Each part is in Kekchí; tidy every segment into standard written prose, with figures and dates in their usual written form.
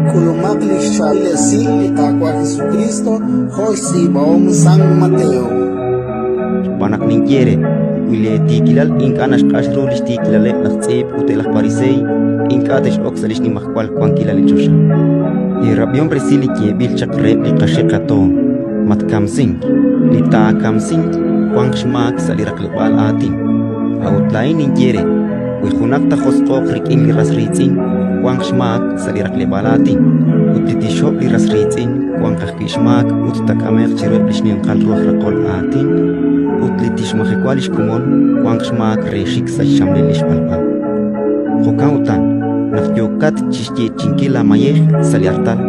K'ulumaq li xchaab'il esil li Qaawa' Jesukriist jo' xtz'iib'ahom San Mateo. Xb'aan naq ninye eere: wi leetiikilal ink'a' naxq'ax ru li xtiikilaleb' laj tz'iib' ut eb' laj Pariseey, ink'a' tex'ok sa' li xnimajwal wankilal li choxa. Eerab'ihom resil li yeeb'il chaq reheb' li qaxe' qatoon: «Matkamsink; li taakamsinq wanq xmaak sa' li raqleb'aal aatin». A'ut laa'in ninye eere: wi junaq taajosq'o'q rik'in li ras riitz'in, wanq xmaak sa' li raqleb'aal aatin; ut li tixhob' li ras riitz'in wanq ajwi' xmaak ut taak'ame'q chiruheb' li xninqal ru aj raqol aatin; ut li tixmajewa li xkomon wanq xmaak re xik sa' xxamlel li xb'alb'a. Jo'kan utan, naq yookat chi xyeechi'inkil laamayej sa' li artal,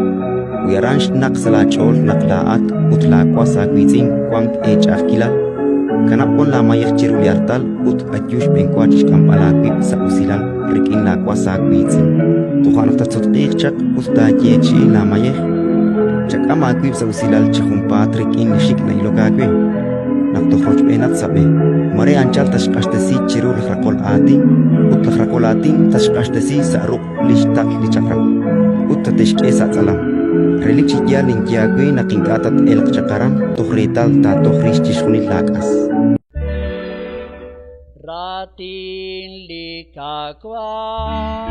wi aran xnaqk sa' laach'ool naq laa'at ut laawas aawiitz'in wank eech'a'ajkilal, kanab' wan laamayej chiru li artal ut ayu xb'enwa chi xk'amb'al aawib' sa' usilal rik'in laawas aawiitz'in. Toja' naq tatsutq'iiq chaq ut taayeechi'i laamayej. Chak'am aawib' sa' usilal chi junpaat rik'in li xik' na'ilok aawe, naq toj rochb'eenat sa' b'e. Mare anchal tatxq'axtesi chiru laj raqol aatin, ut laj raqol aatin tatxq'axtesi sa' ruq' li xtaql li chaq'rab', ut tate'xk'e sa' tz'alam. Relik chi yaal ninye aawe naq ink'a' tat-elq chaq aran toj reetal taatoj rix chixjunil laak'as. Raatin li Qaawa'.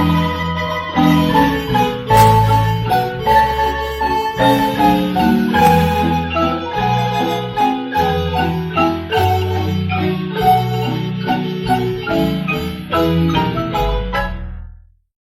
Qaawa'.